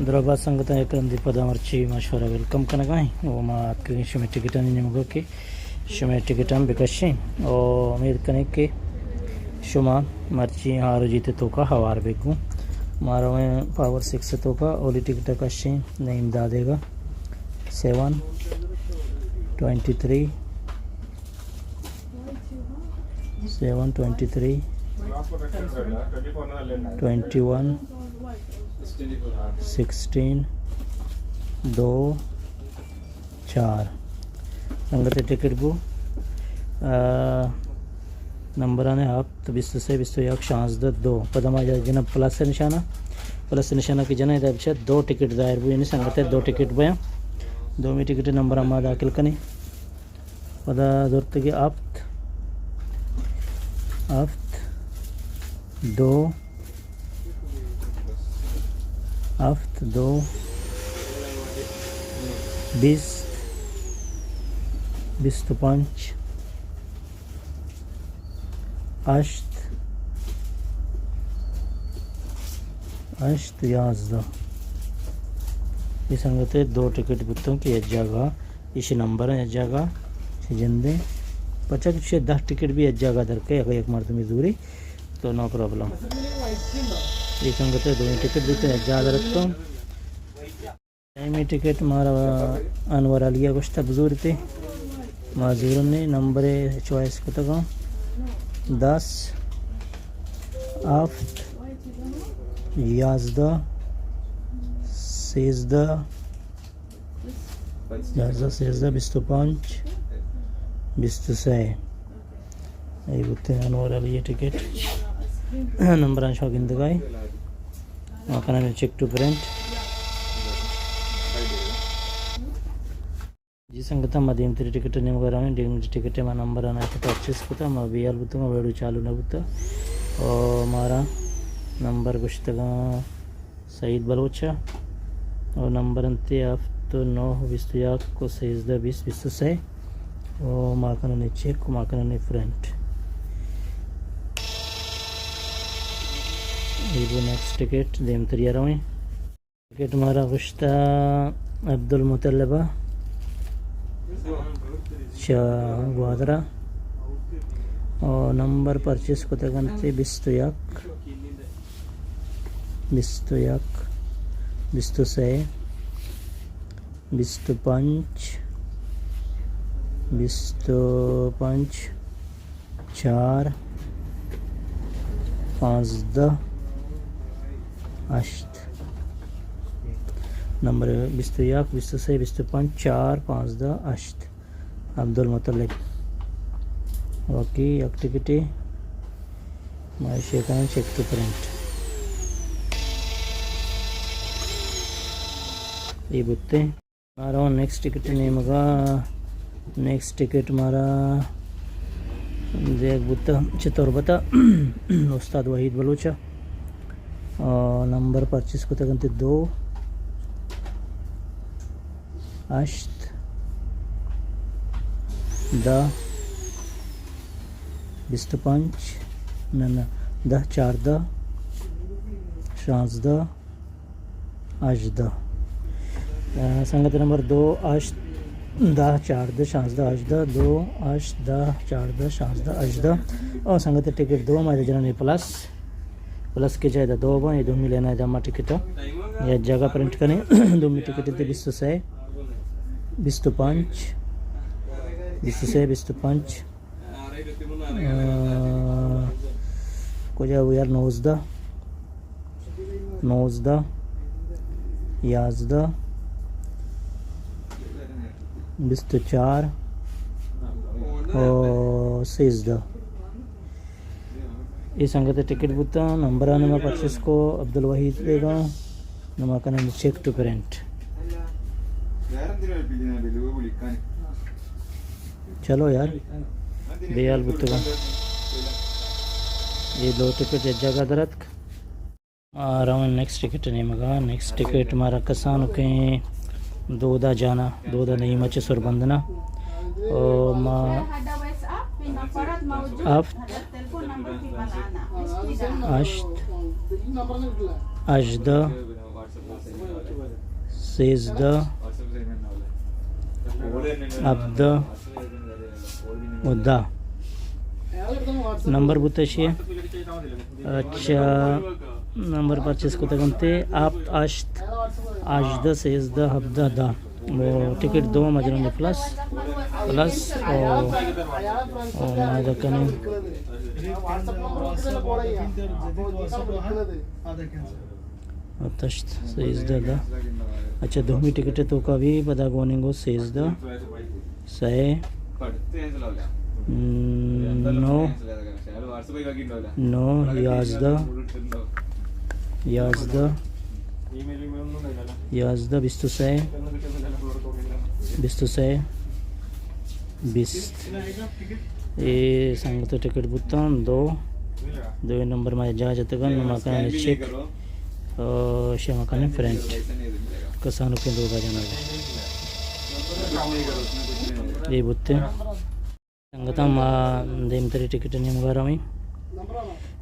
درابا سنگتاں، یک رندے پدا مرچی ما شمارا ویلکم کنگا ایں۔ او ما اتکگیں شمئے ٹکٹانی نیمگا کہ شمئے ٹکٹاں بکشیں۔ او امید کنیں کہ شما مرچی ہار و جیت توکا ہوار بگوں۔ ما رویں پاور سکس توکا، اولی ٹکٹ کشیں نعیم دادے گا، seven twenty three, seven twenty three, twenty one, sixteen, دو، چار۔ سنگت ٹکٹ بو، آ، نمبران ہپت، بیست و سئے، بیست و یک، شانزدہ، دو۔ پدا ما جناں پلس نشانہ، پلس نشانہ کہ جناں ادا بچار دو ٹکٹ ظاہر بو، یعنی سنگت دو ٹکٹ بیاں۔ دومی ٹکٹ نمبر ما داخل کنیں۔ پدا زرتگی ہپت، ہپت، دو، ہپت، دو، بیست، بیست و پنچ، ہشت، ہشت، یازدہ۔ اے سنگت دو ٹکٹ بوتاں کہ یک جاگہ ایشی نمبر ایں، یک جاگہ چہ جندیں۔ پرچا کہ چہ دہ ٹکٹ بھی یک جاگہ در کئے، اگر یک مردمی زوری تو نو پرابلم۔ اے سنگت دوئیں ٹکٹ بوتاں یک جاگہ در اتکاں۔ ایمی ٹکٹ مارا انور علی ءَ گوشتہ بزورتے، ما زورنے، نمبر چوائس کتگاں، دس، ہفت، یازدہ، سیزدہ، یازدہ، سیزدہ، بیست و پنچ، بیست و سئے۔ اے بوتیں انور علی ٹکٹ۔ نمبراں شما گندگائے۔ ما کنیں چیک ٹو پرنٹ۔ جی سنگتاں، ما دیمتری ٹکٹ نیمگا رویں۔ دیمتری ٹکٹ ما نمبراں پرچیز کتا، ما بیال بوتگاں، ویڈیو چالو نہ بوتا۔ او مارا نمبر گوشتگاں سعید بلوچ ءَ۔ او نمبر انت ہفت نو بیست و یک و سیزدہ بیست بیست و سئے۔ او ما کننے چیک، ما کننے پرنٹ۔ اے بو نیکسٹ ٹکٹ، دیمتری ءَ رویں۔ ٹکٹ مارا گوشتہ عبدالمطلب ءَ چہ گوادر ءَ۔ او نمبر پرچیز کتگ انت بیست و یک، بیست و یک، بیست و سئے، بیست و پنچ، بیست و پنچ، چار، پانزدہ، ہشت۔ نمبر بیست و یک، بیست و سئے، بیست و پنچ، چار، پانزدہ، ہشت۔ عبدالمطلب۔ باقی یک ٹکٹے ما ایشی کنیں چیک ٹو پرنٹ۔ اے بوتیں۔ ما رو نیکسٹ ٹکٹ نیمگا۔ نیکسٹ ٹکٹ مارا دیگ بوتا چہ تربت ءَ استاد وحید بلوچ ءَ۔ آ، نمبر پرچیز کتگ انت دو، ہشت، دہ، بیست و پنچ، نہ، نہ، دہ، چاردہ، شانزدہ، ہژدہ۔ آ، سنگت نمبر دو، ہشت، دہ، چاردہ، شانزدہ، ہژدہ، دو، ہشت، دہ، چاردہ، شانزدہ، ہژدہ۔ او سنگت ٹکٹ دو، ما ادا جنانی پلس، پلس کہ جائے دا دو باں، اے دومی لینا ادا ما ٹکٹ یک جگہ پرنٹ کنیں۔ دومی ٹکٹ تے بیست و سئے، بیست و پنچ، بیست و سئے، بیست و پنچ۔ آ، کجا بو یار؟ نوزدہ، نوزدہ، یازدہ، بیست و چار و سیزدہ۔ اے سنگت ٹکٹ بوتا، نمبرانی ما پرچیز کو عبدالوحید بیگا۔ نما کنن چیک ٹو پرنٹ۔ چلو یار، بیال بوتگاں۔ اے دو ٹکٹ یک جاگہ در اتک۔ آ، رویں نیکسٹ ٹکٹ نیمگا۔ نیکسٹ ٹکٹ مارا کسانکیں دودا جانا، دودا نعیمہ چہ سربندنا۔ او ما ہفت، ہشت، ہژدہ، سیزدہ، ہبدہ و دہ۔ نمبر بوتہ شے۔ اچھا، نمبر پرچیز کتگ انت، ہپت، ہشت، ہژدہ، سیزدہ، ہبدہ، دہ۔ و ٹکٹ دو مجرم پلس، پلس او، او ما دکنیں۔ ہپت، ہشت، سیزدہ، دہ۔ اچھا، دومی ٹکٹ توکا بھی پدا گوننگو سیزدہ، سئے، نو، نو، یازدہ، یازدہ، یازدہ، بیست و سئے، بیست و سئے، بیست۔ اے سنگت ٹکٹ بوتاں دو، دوئیں نمبر ما جا جتگن، ما کنیں چیک، او شما کنیں پرنٹ۔ کسانوکیں لوگا جنگ۔ اے بوتیں۔ سنگتاں، ما دیمتری ٹکٹ نیمگا رویں۔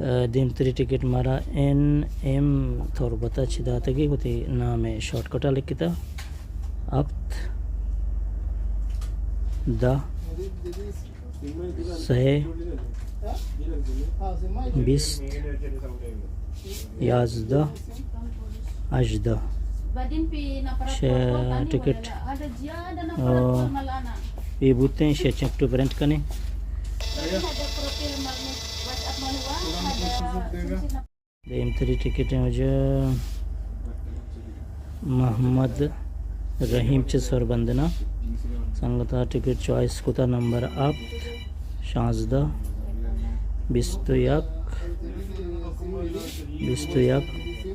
ء، دیمتری ٹکٹ مارا این ایم تربت ء چہ داتگی، وتی نام ء شارٹ کٹ ء لکھتا۔ ہپت، دہ، سئے، بیست، یازدہ، ہژدہ۔ شے ٹکٹ، آ، اے بوتیں، شے چیک ٹو پرنٹ کنیں۔ دیمتری ٹکٹ ہیں وجہ محمد رحیم چہ سربندنا۔ سنگتا ٹکٹ چوائس کتا نمبر ہپت، شانزدہ، بیست و یک، بیست و یک،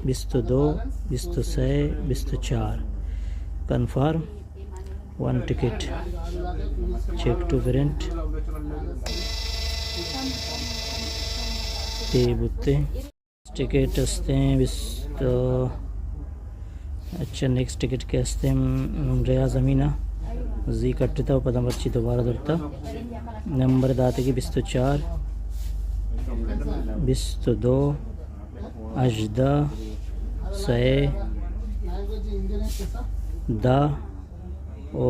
بیست و دو، بیست و سئے، بیست و چار۔ Confirm one ticket, check to print. اے بوتیں۔ ٹکٹ ہستیں بیست۔ اچھا، نیکسٹ ٹکٹ کہ ہستیں، م، ریاض امینہ زی کٹتا و پدا مرچی دوبارہ درتا۔ نمبر داتگی بیست و چار، بیست و دو، ہژدہ، سئے، دہ، او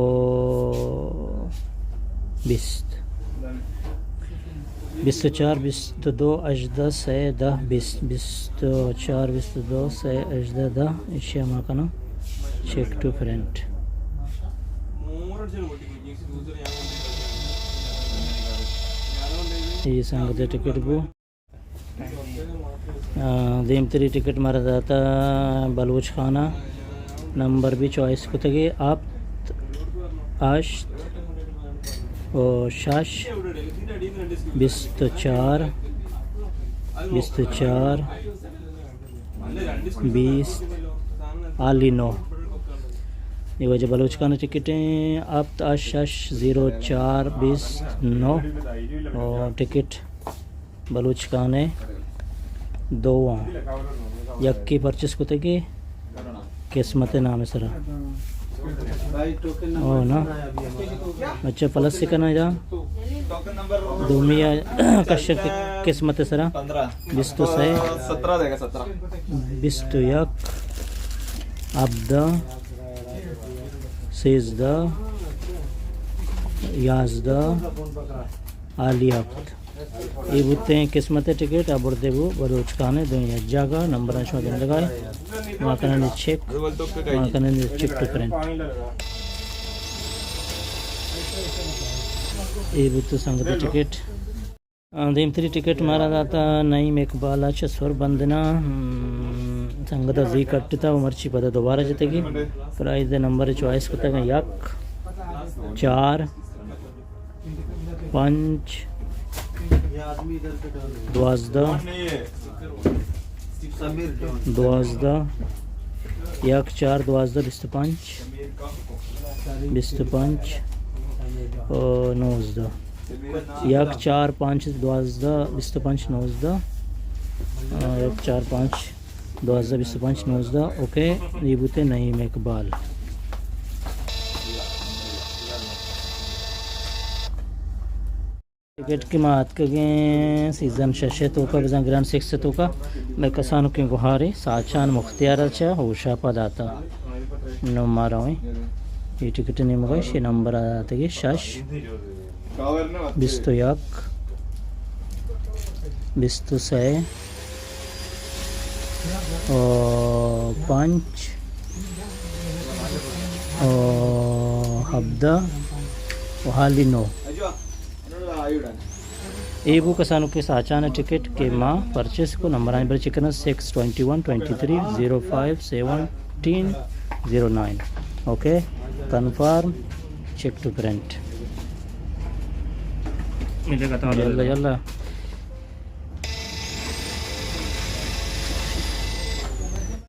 بیست۔ بیست و چار، بیست و دو، ہژدہ، سئے، دہ، بیست۔ بیست و چار، بیست و دو، سئے، ہژدہ، دہ۔ ایشی ء ما کناں چیک ٹو پرنٹ۔ اے سنگت ٹکٹ بو۔ آ، دیمتری ٹکٹ مارا داتا بلوچ خانہ، نمبر بھی چوائس کتگی، ہپت، ہشت و شش، بیست و چار، بیست و چار، بیست، عالی نو۔ یہ وجہ بلوچ خانہ ٹکٹ ہیں، ہپت، ہشت، شش، زیرو، چار، بیست، نو۔ اور ٹکٹ بلوچ خان ء دو آں، یکے پرچیز کتگی قسمت ء نام ء سرا۔ او نا، اچھا، پلس ء کناں ادا۔ دومی ء کشک قسمت ء سرا۔ بیست و سئے، بیست و یک، ہبدہ، سیزدہ، یازدہ، عالی ہپت۔ اے بوتیں قسمت ء ٹکٹ، آ بردے بو بلوچ خان ء دنیا جاگہ۔ نمبراں شما گندگا ئے، ما کنن چیک، ما کنن چیک ٹو پرنٹ۔ اے بوت سنگت ء ٹکٹ۔ آ، دیمتری ٹکٹ مارا داتا نعیم اقبال ء چہ سر بندنا، ہم، سنگت ء زی کٹتا و مرچی پدا دوبارہ جتگی۔ پرائز ء نمبر چوائس کتگ یک، چار، پنچ، دوازدہ، دوازدہ، یک چار دوازدہ، بیست و پنچ، بیست و پنچ، او، نوزدہ۔ یک چار پنچ دوازدہ، بیست و پنچ نوزدہ، آ، یک چار پنچ دوازدہ، بیست و پنچ نوزدہ۔ اوکے، یہ بوتے نعیم اقبال۔ ٹکٹ کہ ما اتکگیں سیزن شش ء توکا، بزاں گرینڈ سکس ء توکا، مئے کسانکیں گوہارے ساچان مختیار ء چہ ہوشاپ ء داتا۔ نوں ما رویں۔ اے ٹکٹ ءِ نیمگ ءَ ایشی نمبر ءَ داتگ ئے، شش، بیست و یک، بیست و سے، او پنچ، او ہبدہ، او حالی نو۔ اے بو کسانو کہ ساچان ٹکٹ کہ ما پرچیز کو، نمبرانی بر چکن six twenty one twenty three zero five seventeen zero nine. Okay, confirm, check to print. یلا، یلا۔